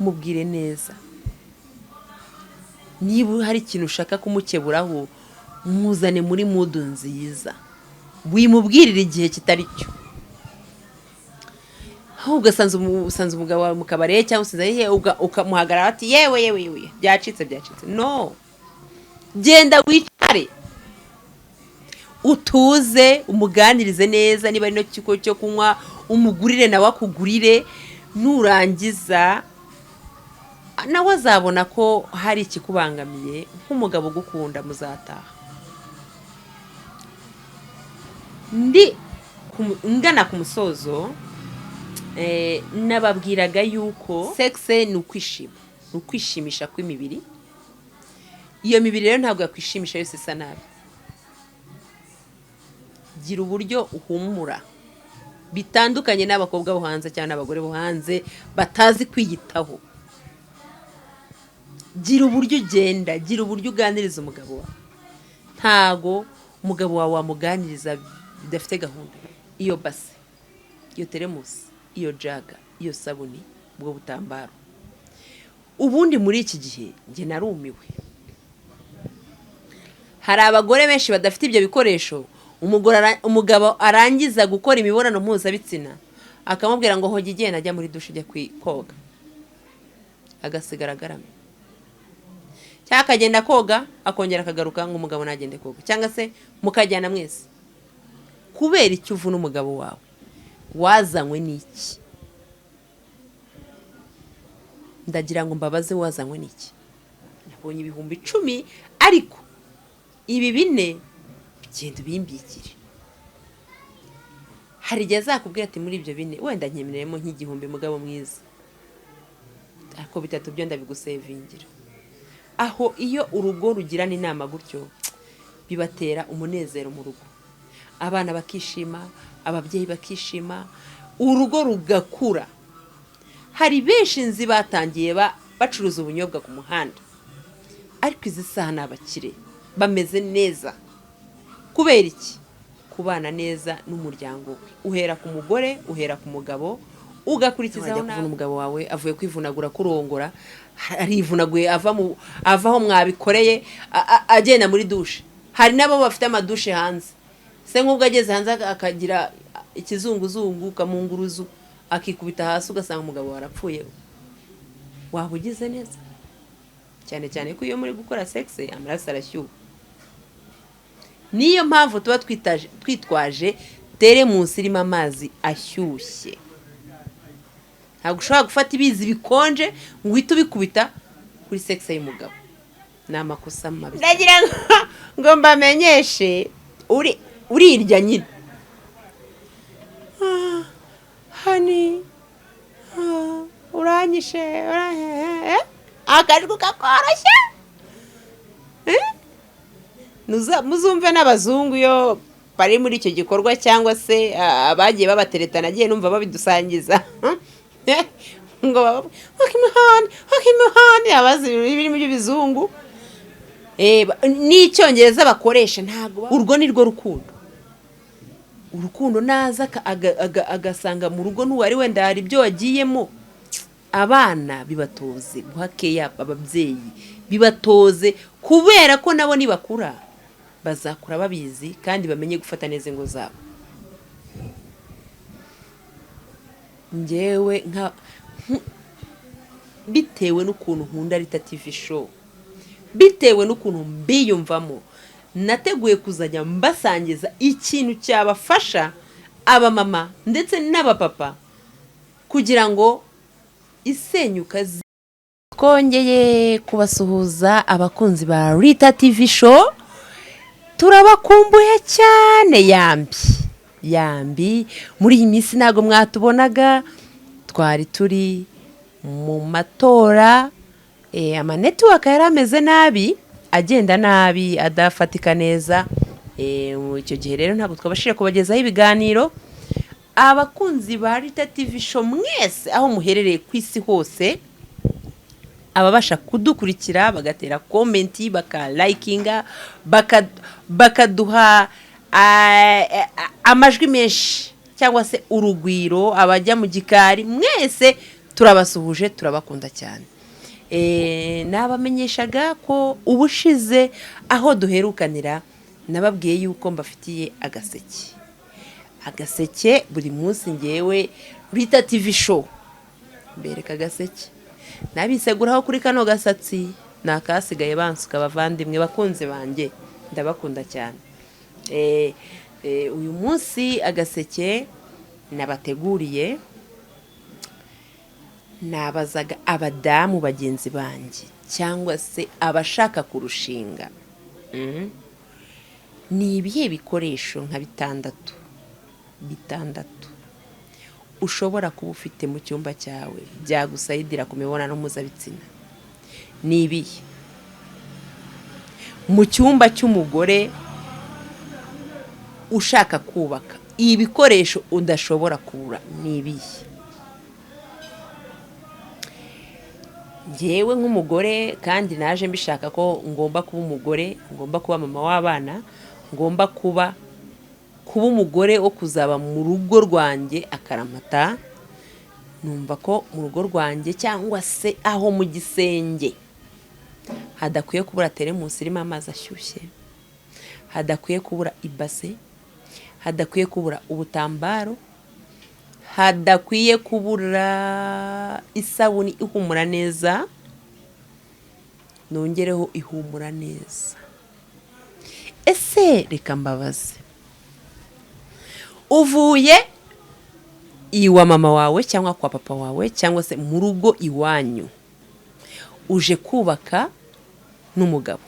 Mubwire neza. Niba hari ikintu ushaka kumukeburaho, muzane muri mood nziza, wimubwirira igihe kitari cyo. Aho ugasanze umugabo wawe mu kabari cyangwa usanze hehe, ukamuhagarara ati: "Yewe, yewe, yewe, byacitse, byacitse." No, genda wicare utuze, umuganirize neza. Niba ari no kigo cyo kunywa, umugurire, nawe akugurire. Nurangiza nawe azabona ko hari ikikubangamiye. Nk'umugabo ugukunda, muzataha. Ndi ngana ku musozo, nababwiraga yuko sexe ni ukwishima, ni ukwishimisha kw'imibiri. Iyo mibiri rero ntabwo yakwishimisha yose isa nabi. Gira uburyo uhumura bitandukanye n'abakobwa bo hanze cyangwa n'abagore bo hanze batazi kwiyitaho. Gira uburyo ugenda, gira uburyo uganiriza umugabo wawe. Ntago umugabo wawe wamuganiriza bidafite gahunda. Iyo base, iyo teremusi, iyo jaga, iyo sabuni, ubwo butambaro. Ubundi muri iki gihe njye narumiwe, hari abagore benshi badafite ibyo bikoresho. Umugabo arangiza gukora imibonano mpuzabitsina, akamubwira ngo: "Hoga, igenda, ajya muri dushe, ujya koga," agasigara agaramye, cyangwa akagenda koga akongera akagaruka ngo umugabo nagende koga, cyangwa se mukajyana mwese. Kubera icyo uvuna umugabo wawe? Wazanywe n'iki? Ndagira ngo mbabaze, wazanywe n'iki? Nabonye 10,000, ariko ibi bine genda ubimbikire. Hari igihe azakubwira ati: "Muri ibyo bine wenda nkemereyemo nk'igihumbi, mugabo mwiza, ariko bitatu byo ndabigusevingira." Aho iyo urugo rugirana inama gutyo, bibatera umunezero mu rugo, abana bakishima, ababyeyi bakishima, urugo rugakura. Hari benshi nzi batangiye bacuruza ubunyobwa ku muhanda, ariko izi saha ni abakire, bameze neza. Kubera iki? Kubana neza n'umuryango we. Uhera ku mugore, uhera ku mugabo, ugakurikizaho. Kuvuna umugabo wawe avuye kwivunagura, kurongora, arivunaguye, ava aho mwabikoreye, agenda muri dushe. Hari n'abo bafite amadushe hanze. Se nk'ubwo ageze hanze akagira ikizunguzungu, ukamunguruzu, akikubita hasi, ugasanga umugabo warapfuye, waba ugize neza? Cyane cyane ko iyo muri gukora sexe amaraso arashyuha. Niyo mpamvu tuba twitwaje teremusi irimo amazi ashyushye. Ntabwo ushobora gufata ibizi bikonje ngo uhite ubikubita kuri sexe y'umugabo, ni amakosa mabi. Ndagira ngo mbamenyeshe, uri urirya nyine: "Ah, honey, ah, uranyishe, akajwi kakoroshya." Eh? Muzumve n'abazungu iyo bari muri icyo gikorwa, cyangwa se abagiye babatereta, nagiye numva babidusangiza ngo wakimuhani, wakimuhani, abazi ibirimo by'ibizungu n'icyongereza bakoresha. Ntabwo urwo ni rwo rukundo. Urukundo naza agasanga mu rugo n'uwari wenda hari ibyo wagiyemo. Abana bibatoze guha keya ababyeyi, bibatoze, kubera ko nabo nibakura bazakura babizi kandi bamenye gufata neza ingo zabo. Njyewe nka bitewe n'ukuntu nkunda Rita TV Show, bitewe n'ukuntu mbiyumvamo, nateguye kuzajya mbasangiza ikintu cyabafasha, abamama ndetse n'abapapa, kugira ngo isenyuka. Twongeye kubasuhuza, abakunzi ba Rita TV Show, turabakumbuye cyane. Yambi yambi, muri iyi minsi ntabwo mwatubonaga, twari turi mu matora. Amanetiwaka yari ameze nabi, agenda nabi, adafatika neza. Icyo gihe rero ntabwo twabashije kubagezaho ibiganiro. Abakunzi ba Rita TV Show mwese aho muherereye ku isi hose, ababasha kudukurikira bagatera comment, bakalayikinga, bakaduha amajwi menshi cyangwa se urugwiro, abajya mu gikari mwese. Turabasuhuje, turabakunda cyane. Nabamenyeshaga ko ubushize aho duherukanira nababwiye yuko mbafitiye agaseke. Agaseke buri munsi, ngewe Rita TV Show mbereka agaseke. Nabiseguraho kuri kano gasatsi ni akasigaye bansuka. Abavandimwe, bakunzi banjye, ndabakunda cyane. Uyu munsi agaseke nabateguriye, nabazaga abadamu bagenzi banjye cyangwa se abashaka kurushinga, Ni ibihe bikoresho nka bitandatu bitandatu ushobora kuba ufite mu cyumba cyawe byagusayidira ku mibonano mpuzabitsina? Ni ibihe mu cyumba cy'umugore ushaka kubaka, ibikoresho udashobora kubura ni ibihe? Ngewe nk'umugore, kandi naje mbishaka ko ngomba kuba umugore, ngomba kuba mama w'abana, ngomba kuba umugore wo kuzaba mu rugo rwanjye akaramata, numva ko mu rugo rwanjye cyangwa se aho mu gisenge hadakwiye kubura teremusi irimo amazi ashyushye, hadakwiye kubura ibase, hadakwiye kubura ubutambaro, hadakwiye kubura isabuni ihumura neza. Nongereho ihumura neza. Ese reka mbabaze, uvuye iwa mama wawe cyangwa kwa papa wawe cyangwa se mu rugo iwanyu, uje kubaka n'umugabo,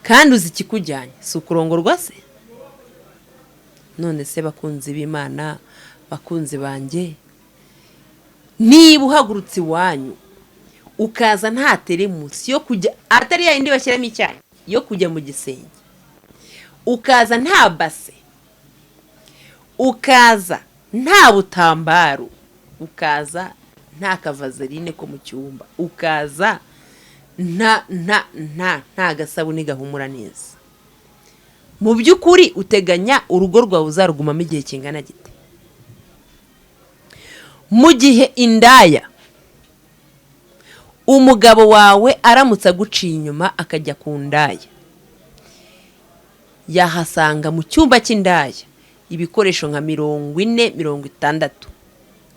kandi uzi ikikujyanye, si ukurongorwa se? None se bakunzi b'Imana, bakunzi banjye, niba uhagurutse iwanyu ukaza nta teremusi yo kujya, atari ya yindi bashyiramo icyayi yo kujya mu gisenge, ukaza nta base, ukaza nta butambaro, ukaza nta kavazeline ko mu cyumba, ukaza nta gasabune gahumura neza, mu by'ukuri uteganya urugo rwawe uzarugumamo igihe kingana gite? Mu gihe indaya, umugabo wawe aramutse aguciye inyuma akajya ku ndaya, yahasanga mu cyumba cy'indaya ibikoresho nka 40, 60,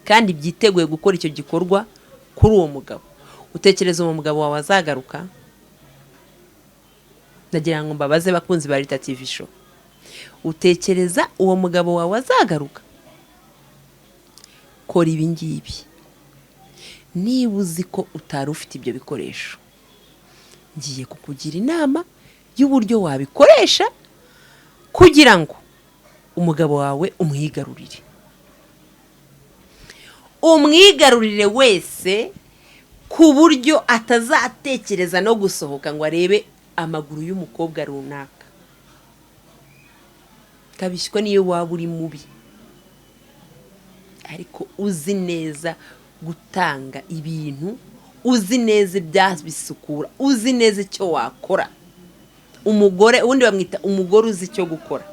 kandi byiteguye gukora icyo gikorwa kuri uwo mugabo. Utekereza uwo mugabo wawe azagaruka? Ndagira ngo mbabaze, bakunzi ba Rita TV Show, utekereza uwo mugabo wawe azagaruka? Kora ibi ngibi. Niba uzi ko utari ufite ibyo bikoresho, ngiye kukugira inama y'uburyo wabikoresha kugira ngo umugabo wawe umwigarurire, umwigarurire wese, ku buryo atazatekereza no gusohoka ngo arebe amaguru y'umukobwa runaka. Kabishywa niyo waba uri mubi, ariko uzi neza gutanga ibintu, uzi neza ibyabisukura, uzi neza icyo wakora. Umugore ubundi bamwita umugore uzi icyo gukora.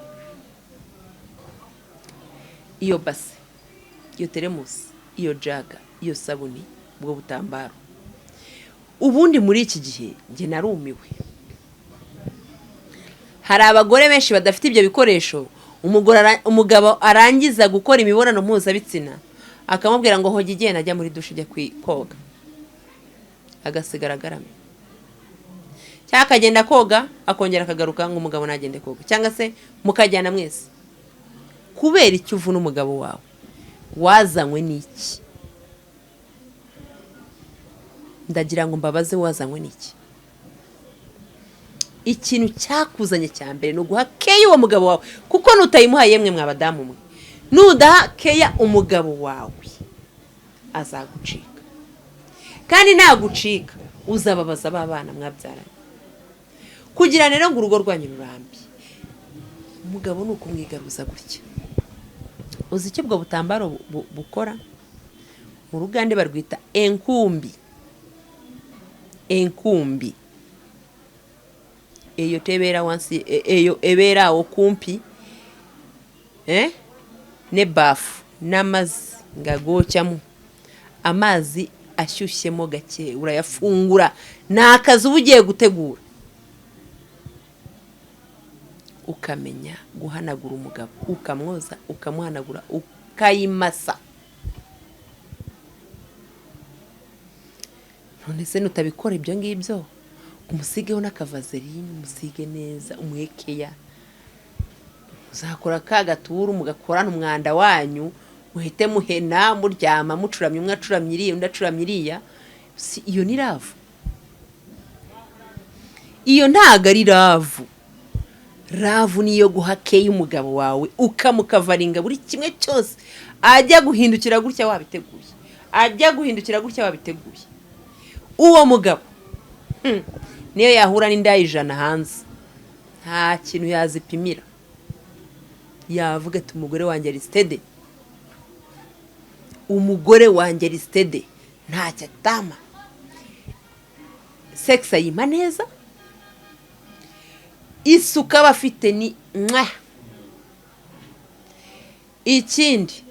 Iyo base, iyo teremusi, iyo jaga, iyo sabuni, ubwo butambaro. Ubundi muri iki gihe njye narumiwe, hari abagore benshi badafite ibyo bikoresho. Umugabo arangiza gukora imibonano mpuzabitsina akamubwira ngo hoga, igenda ajya muri dushe, ujya koga, agasigara agaramye, cyangwa akagenda koga akongera akagaruka ngo umugabo nagende koga, cyangwa se mukajyana mwese. Kubera icyo uvuna umugabo wawe? Wazanywe n'iki? Ndagira ngo mbabaze, wazanywe n'iki? Ikintu cyakuzanye cya mbere ni uguha care uwo mugabo wawe, kuko nutayimuha, yemwe mwa badamu mwe, nudaha care umugabo wawe azagucika, kandi nagucika uzababaza ba bana mwabyaranye. Kugira rero ngo urugo rwanyu rurambe, umugabo ni ukumwigaruza gutya. Uzi icyo ubwo butambaro bukora? Mu Rugande barwita enkumbi. Enkumbi eyo tebeera wansi, eyo ebeera awo kumpi ne baafu n'amazzi nga gookyamu. Amazi ashyushyemo gake urayafungura, ni akazi uba ugiye gutegura. Ukamenya guhanagura umugabo, ukamwoza, ukamuhanagura, ukayimasa. None se nutabikora ibyo ngibyo, umusigeho n'akavazeline, umusige neza, umuhekeya, muzakora ka gaturu mugakorana umwanda wanyu, muhite muhena, muryama mucuramye, umwe acuramye iriya, undi acuramye iriya. Si iyo ni love? Iyo ntago ari love. Love niyo guha care umugabo wawe, ukamukavaringa buri kimwe cyose, ajya guhindukira gutya wabiteguye, ajya guhindukira gutya wabiteguye. Uwo mugabo niyo yahura n'indaya 100 hanze, nta kintu yazipimira. Yavuga ati: "Umugore wanjye ari steady, umugore wanjye ari steady, ntacyo atama, sex ayima neza, isuku aba afite ni mwa." Ikindi,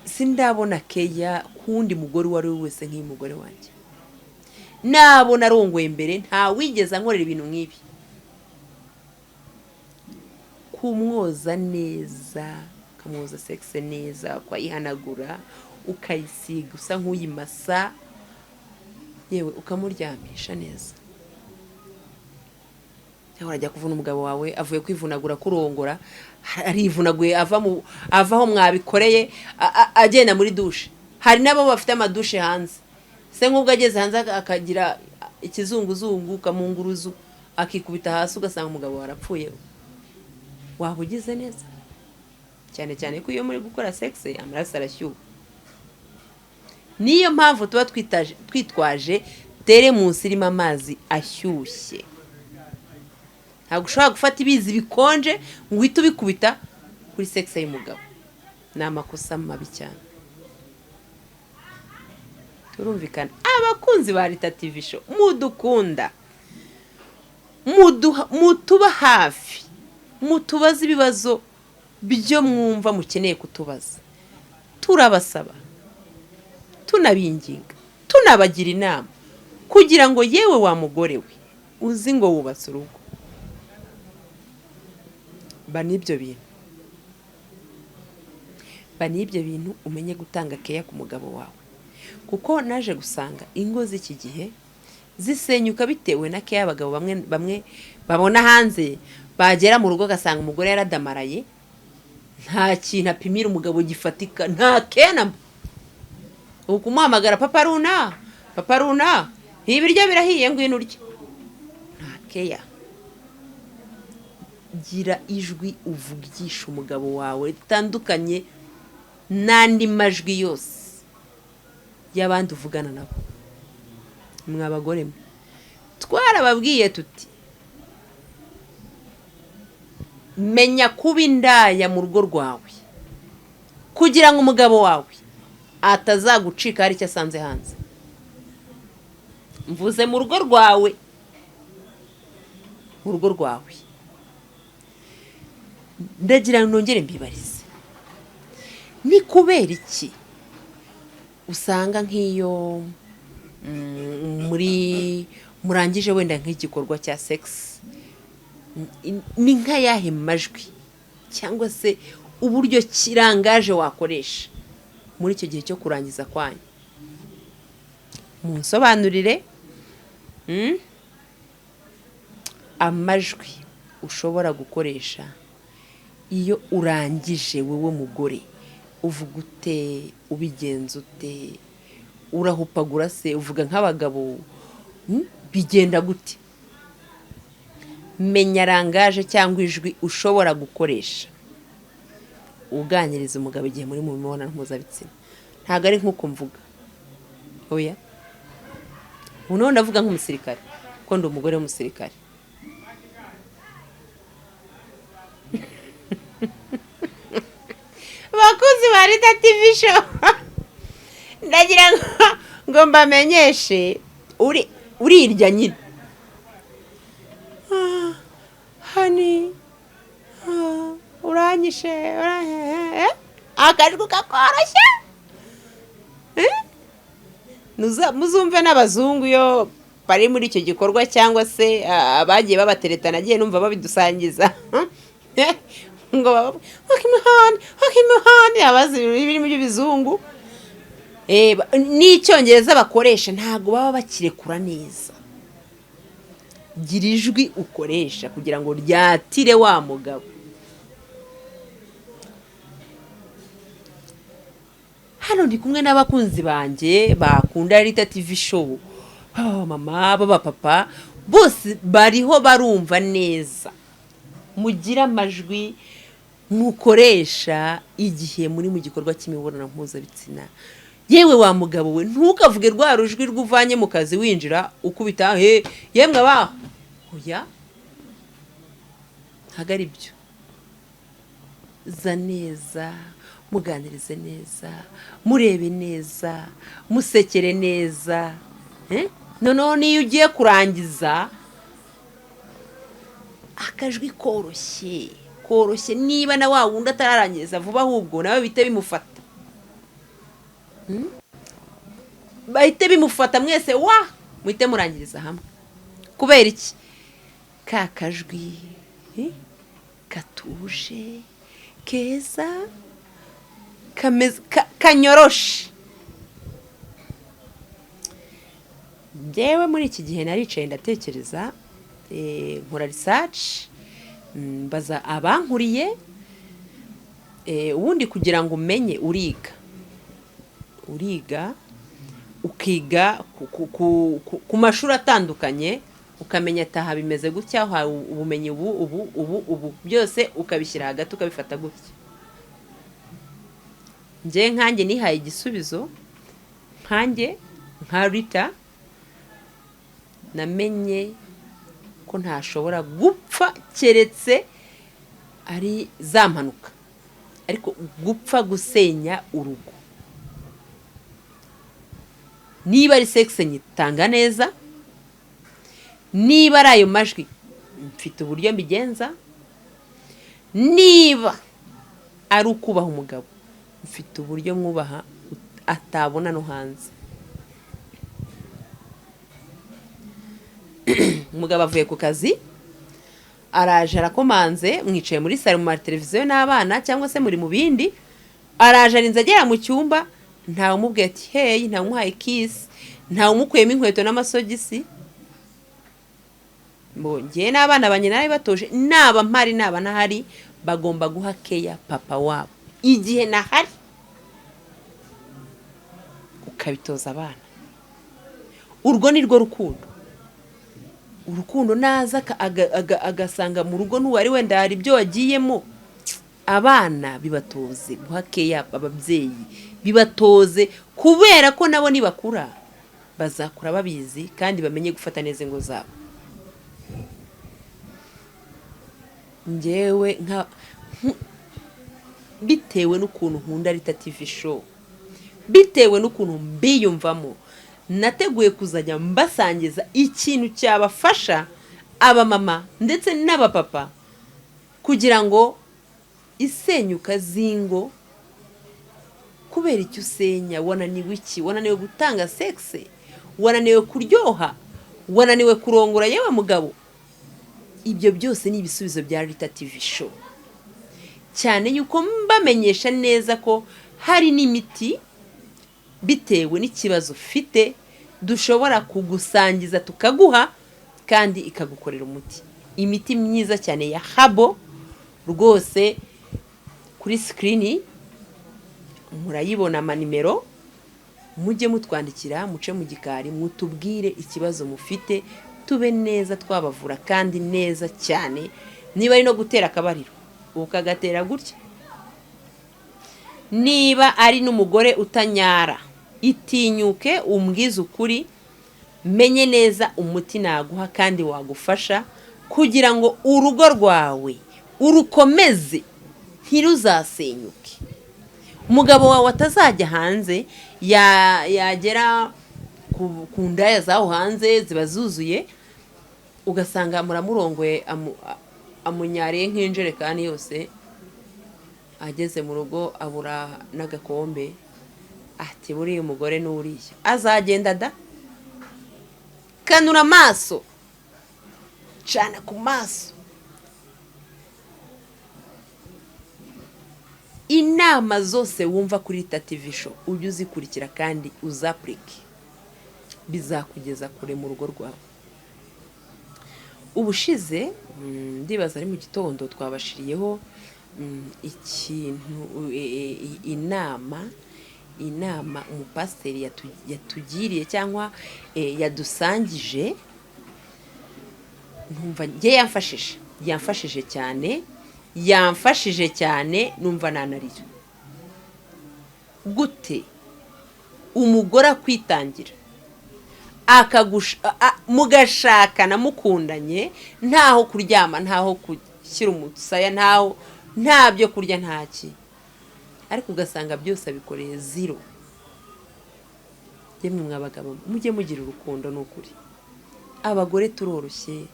sindabona care k'uwundi mugore uwo ari we wese nk'uyu mugore wanjye. Nabona arongoye mbere, ntawigeze ankorera ibintu nk'ibi: kumwoza neza, ukamwoza sex neza, ukayihanagura, ukayisiga, usa nk'uyimasa, yewe ukamuryamisha neza. Cyangwa urajya kuvuna umugabo wawe, avuye kwivunagura, kurongora, arivunaguye, ava mu ava aho mwabikoreye, agenda muri douche. Hari n'abo bafite amadushe hanze. Se nk'ubwo ageze hanze akagira ikizunguzungu, ukamunguruzu, akikubita hasi, ugasanga umugabo wawe arapfuye, waba ugize neza? Cyane cyane ko iyo muri gukora sex amaraso arashyuha. Niyo mpamvu tuba twitwaje teremusi irimo amazi ashyushye. Ntabwo ushobora gufata ibizi bikonje ngo uhite ubikubita kuri sex y'umugabo, ni amakosa mabi cyane. Turumvikana? Abakunzi ba Rita TV Show, mudukunda, mutuba hafi, mutubaze ibibazo byo mwumva mukeneye kutubaza. Turabasaba, tunabinginga, tunabagira inama kugira ngo yewe wa mugore we uzi ngo wubatse urugo, ba n'ibyo bintu, ba n'ibyo bintu, umenye gutanga care ku mugabo wawe. Kuko naje gusanga ingo z'iki gihe zisenyuka bitewe na care abagabo bamwe bamwe babona hanze, bagera mu rugo agasanga umugore yaradamaraye, nta kintu apimira umugabo gifatika, nta care na mba. Ubu kumuhamagara: "Papa runa, papa runa, ibiryo birahiye, ngwino urye," nta care. Gira ijwi uvugisha umugabo wawe ritandukanye n'andi majwi yose y'abandi uvugana nabo. Mwa bagore mwe, twarababwiye tuti: "Menya kuba indaya mu rugo rwawe kugira ngo umugabo wawe atazagucika hari icyo asanze hanze." Mvuze mu rugo rwawe, mu rugo rwawe. Ndagira ngo nongere mbibarize: ni kubera iki usanga nk'iyo muri murangije wenda nk'igikorwa cya sex, ni nk'ayahe majwi cyangwa se uburyo kirangaje wakoresha muri icyo gihe cyo kurangiza kwanyu? Munsobanurire amajwi ushobora gukoresha iyo urangije. Wowe mugore, uvuga ute? Ubigenza ute? Urahupagura se? Uvuga nk'abagabo? Bigenda gute? Menya langage cyangwa ijwi ushobora gukoresha uganiriza umugabo igihe muri mu mibonano mpuzabitsina. Ntabwo ari nk'uko mvuga, oya. Ubu noneho ndavuga nk'umusirikare, kuko ndi umugore w'umusirikare. Bakunzi ba Rita TV Show, ndagira ngo mbamenyeshe, uri urirya nyine: "Ah, honey, ah, uranyishe, akajwi kakoroshya." Muzumve n'abazungu iyo bari muri icyo gikorwa, cyangwa se abagiye babatereta, nagiye numva babidusangiza ngo wakimuhani, abazi ibirimi by'ibizungu n'icyongereza bakoresha ntabwo baba bakirekura neza. Gira ijwi ukoresha kugira ngo ryatire wa mugabo. Hano ndi kumwe n'abakunzi banjye bakunda Rita TV show, baba mama, baba papa, bose bariho barumva neza. Mugire amajwi mukoresha igihe muri mu gikorwa cy'imibonano mpuzabitsina. Yewe wa mugabo we, ntukavuge rwa rujwi rw'uvanye mu kazi winjira ukubita he, yemwe abaho. Oya, ntabwo ari byo. Za neza, muganirize neza, murebe neza, musekere neza. Noneho niyo ugiye kurangiza akajwi koroshye koroshye, niba na wa wundi atararangiza vuba, ahubwo nawe bihite bimufata, bahite bimufata mwese wa muhite murangiriza hamwe. Kubera iki? Ka kajwi katuje keza kanyoroshe. Njyewe muri iki gihe naricaye ndatekereza, nkora research, mbaza abankuriye. Ubundi kugira ngo umenye uriga, uriga ukiga ku mashuri atandukanye, ukamenya ataha bimeze gutya, uhawe ubumenyi ubu ubu ubu ubu, byose ukabishyira hagati ukabifata gutya. Njye nkanjye nihaye igisubizo, nkanjye nka Rita namenye ko ntashobora gupfa keretse ari za mpanuka, ariko gupfa gusenya urugo. Niba ari sexe nyitanga neza, niba ari ayo majwi mfite uburyo mbigenza, niba ari ukubaha umugabo mfite uburyo mwubaha atabona no hanze. Umugabo avuye ku kazi araje arakomanze, mwicaye muri salo mu mateleviziyo n'abana cyangwa se muri mu bindi, araje arinze agera mu cyumba, ntawe umubwiye ati hey, ntawe umuhaye kisi, ntawe umukuyemo inkweto n'amasogisi. Njye n'abana banjye narabibatoje, naba mpari naba ntahari bagomba guha keya papa wabo igihe nahari. Ukabitoza abana, urwo ni rwo rukundo. Urukundo naza agasanga mu rugo n'uwari wenda hari ibyo wagiyemo, abana bibatoze guha keya ababyeyi, bibatoze kubera ko nabo nibakura bazakura babizi kandi bamenye gufata neza ingo zabo. Njyewe bitewe n'ukuntu nkunda Rita TV show, bitewe n'ukuntu mbiyumvamo, nateguye kuzajya mbasangiza ikintu cyabafasha abamama ndetse n'abapapa kugira ngo isenyuka z'ingo. Kubera icyo usenya, wananiwe iki? Wananiwe gutanga sexe, wananiwe kuryoha, wananiwe kurongora yewe mugabo. Ibyo byose ni ibisubizo bya Rita TV show, cyane yuko mbamenyesha neza ko hari n'imiti bitewe n'ikibazo ufite dushobora kugusangiza tukaguha kandi ikagukorera umuti. Imiti myiza cyane ya habo rwose, kuri sikirini murayibona amanimero, mujye mutwandikira muce mu gikari mutubwire ikibazo mufite, tube neza twabavura kandi neza cyane. Niba ari no gutera akabariro ukagatera gutya, niba ari n'umugore utanyara, itinyuke umbwize ukuri, menye neza umuti naguha kandi wagufasha kugira ngo urugo rwawe urukomeze ntiruzasenyuke. Umugabo wawe atazajya hanze, yagera ku ndaya zaho hanze ziba zuzuye, ugasanga muramurongoye amunyariye nk'injerekani yose, ageze mu rugo abura n'agakombe. Ati buriya umugore n'uriya azagenda da. Kanura amaso, cana ku maso. Inama zose wumva kuri Rita TV Show ujye uzikurikira kandi uzapurike, bizakugeza kure mu rugo rwawe. Ubushize ndibaza ari mu gitondo twabashiriyeho ikintu, inama umupasiteri yatugiriye cyangwa yadusangije, numva njye yamfashije cyane, yamfashije cyane, numva nanarira. Gute umugore akwitangira mugashakana mukundanye, ntaho kuryama, ntaho gushyira umusaya, ntaho, nta byo kurya, ntaki, ariko ugasanga byose abikoreye zero. Yemwe mwabagabo, mujye mugira urukundo, ni ukuri. Abagore turoroshye,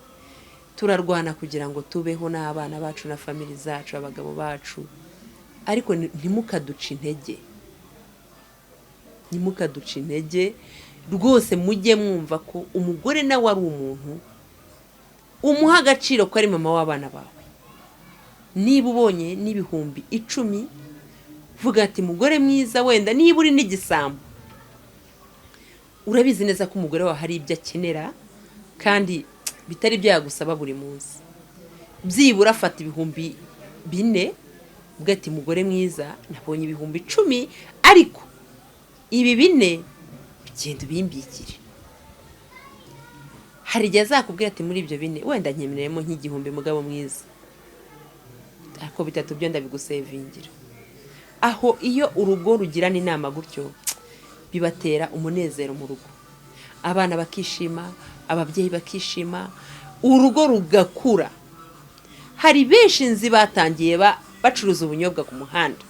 turarwana kugira ngo tubeho n'abana bacu na family zacu, abagabo bacu, ariko ntimukaduce intege, ntimukaduce intege rwose. Mujye mwumva ko umugore nawe ari umuntu, umuha agaciro ko ari mama w'abana bawe. Niba ubonye n'10,000, vuga ati mugore mwiza, wenda niba uri n'igisambo urabizi neza ko umugore wawe hari ibyo akenera kandi bitari byagusaba buri munsi, byibura afata 4,000, uvuga ati mugore mwiza nabonye 10,000, ariko ibi 4 genda ubimbikire. Hari igihe azakubwira ati muri ibyo 4 wenda nkemereyemo nk'igihumbi mugabo mwiza, ariko 3 byo ndabigusevingira. Aho iyo urugo rugirana inama gutyo bibatera umunezero mu rugo, abana bakishima, ababyeyi bakishima, urugo rugakura. Hari benshi nzi batangiye bacuruza ubunyobwa ku muhanda,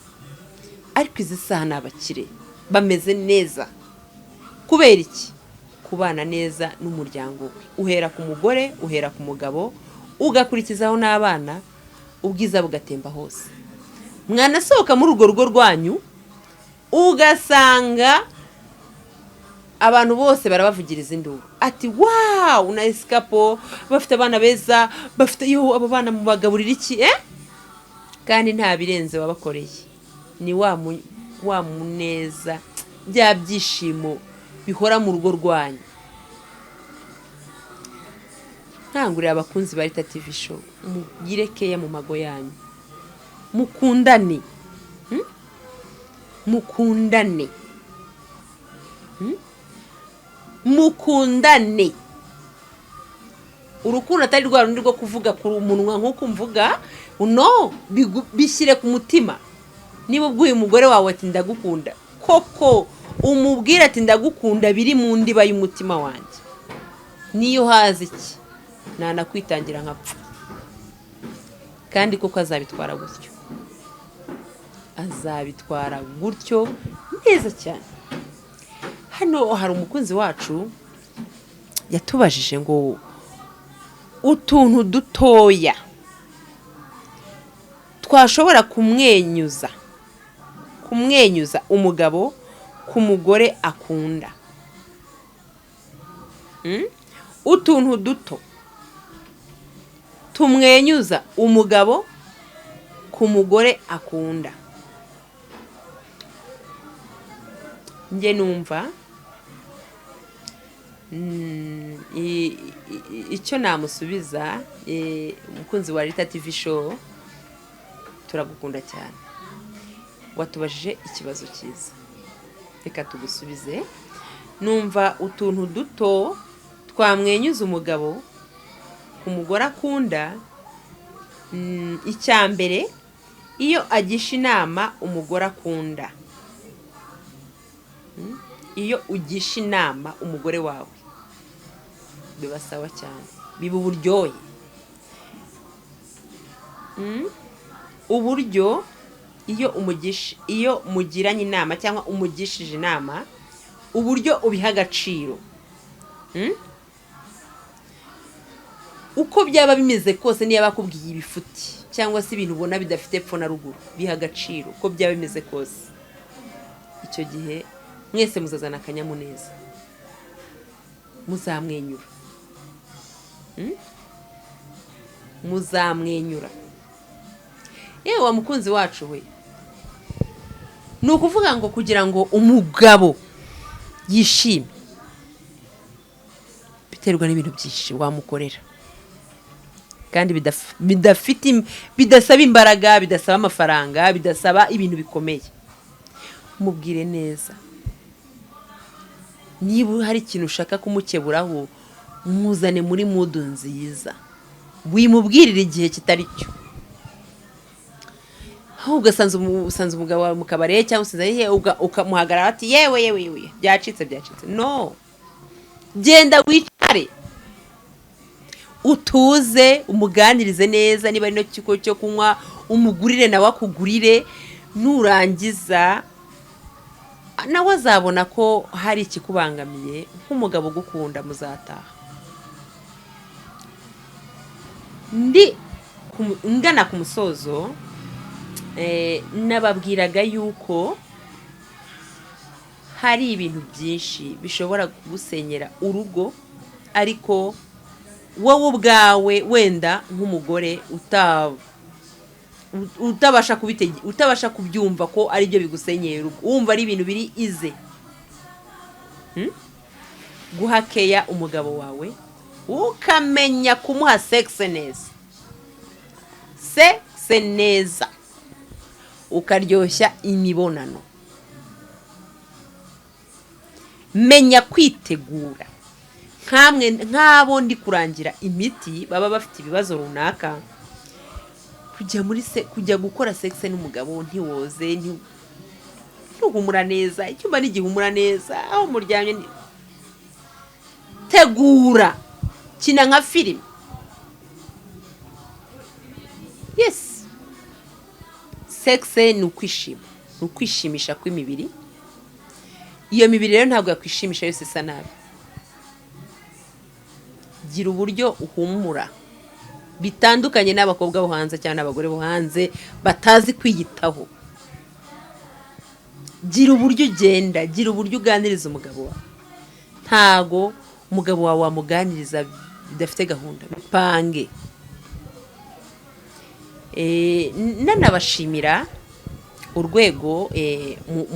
ariko izi saha ni abakire bameze neza. Kubera iki? Kubana neza n'umuryango we, uhera ku mugore, uhera ku mugabo, ugakurikizaho n'abana, ubwiza bugatemba hose. Mwanasohoka muri urwo rugo rwanyu ugasanga abantu bose barabavugiriza induru, ati wow, na esikapo bafite abana beza, bafite yo, abo bana mubagaburira iki? Kandi nta birenze wabakoreye, ni wa muneza, bya byishimo bihora mu rugo rwanyu. Nkangurira abakunzi ba Rita TV Show, mugire keya mu mago yanyu, mukundane, mukundane, mukundane. Urukundo atari rwa rundi rwo kuvuga ku munwa nk'uko mvuga, no bishyire ku mutima. Niba ubwiye umugore wawe ati ndagukunda, koko umubwire ati ndagukunda biri mu ndiba y'umutima wanjye, niyo haza iki nanakwitangira nkapfa, kandi koko azabitwara gutyo, azabitwara gutyo neza cyane. Hano hari umukunzi wacu yatubajije ngo utuntu dutoya twashobora kumwenyuza umugabo ku mugore akunda. Utuntu duto tumwenyuza umugabo ku mugore akunda. Njye numva icyo namusubiza, umukunzi wa Rita TV Show, turagukunda cyane, watubajije ikibazo cyiza, reka tugusubize. Numva utuntu duto twamwenyuza umugabo ku mugore akunda, icya mbere, iyo agisha inama umugore akunda, iyo ugisha inama umugore wawe biba sawa cyane, biba uburyohe. Uburyo iyo mugiranye inama cyangwa umugishije inama, uburyo ubiha agaciro. Uko byaba bimeze kose, niba bakubwiye ibifuti cyangwa se ibintu ubona bidafite epfo na ruguru, biha agaciro uko byaba bimeze kose. Icyo gihe Mwese muzazana akanyamuneza, muzamwenyura. Muzamwenyura. Yewe wa mukunzi wacu we, ni ukuvuga ngo kugira ngo umugabo yishime biterwa n'ibintu byinshi wamukorera, kandi bidasaba imbaraga, bidasaba amafaranga, bidasaba ibintu bikomeye. Mubwire neza. Niba hari ikintu ushaka kumukeburaho, muzane muri mood nziza, wimubwirire igihe kitari cyo. Aho ugasanze usanze umugabo wawe mu kabari cyangwa usanze he, ukamuhagarara ati: "Yewe, yewe, yewe, byacitse, byacitse." No, genda wicare utuze, umuganirize neza. Niba ari no kigo cyo kunywa, umugurire, nawe akugurire. Nurangiza nawe azabona ko hari ikikubangamiye. Nk'umugabo ugukunda, muzataha. Ndi ngana ku musozo, nababwiraga yuko hari ibintu byinshi bishobora kugusenyera urugo, ariko wowe ubwawe wenda nk'umugore utabasha kubyumva ko ari byo bigusenyera urugo, wumva ari ibintu biri easy. Guha keya umugabo wawe, ukamenya kumuha sex neza, sex neza, ukaryoshya imibonano. Menya kwitegura. Nkamwe nk'abo ndi kurangira imiti baba bafite ibibazo runaka, kujya muri se, kujya gukora sex n'umugabo ntiwoze, ntuhumura neza, icyumba ntigihumura neza, aho muryamye tegura, kina nka filime. Yes, sex ni ukwishima, ni ukwishimisha kw'imibiri. Iyo mibiri rero ntabwo yakwishimisha yose isa nabi. Gira uburyo uhumura bitandukanye n'abakobwa bo hanze cyangwa n'abagore bo hanze batazi kwiyitaho. Gira uburyo ugenda, gira uburyo uganiriza umugabo wawe. Ntago umugabo wawe wamuganiriza bidafite gahunda, bipange. Nanabashimira urwego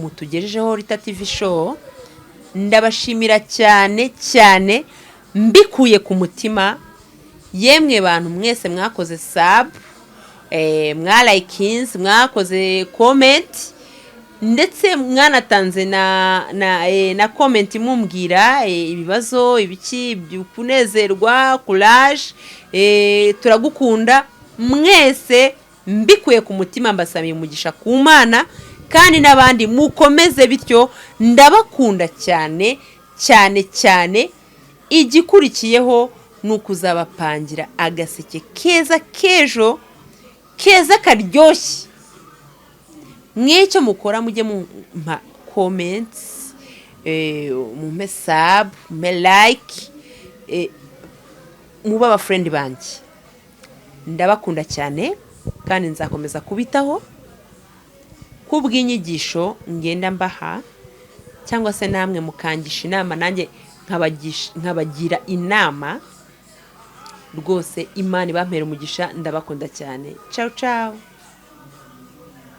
mutugejejeho Rita TV Show. Ndabashimira cyane cyane mbikuye ku mutima. Yemwe bantu mwese mwakoze sub, mwarayikinze, mwakoze comment, ndetse mwanatanze na comment mumbwira ibibazo, ibiki, kunezerwa, courage, turagukunda mwese mbikuye ku mutima. Mbasamiye umugisha ku Mana, kandi n'abandi mukomeze bityo. Ndabakunda cyane cyane cyane. Igikurikiyeho ni ukuzabapangira agaseke keza k'ejo keza karyoshye. Mw'icyo mukora, mujye mumpa comments, mumpe sub, mumpe like, mube aba friend banjye. Ndabakunda cyane kandi nzakomeza kubitaho kubw'inyigisho ngenda mbaha, cyangwa se namwe mukangisha inama, nanjye nkabagira inama. Rwose Imana ibampera umugisha. Ndabakunda cyane. Ciao, ciao.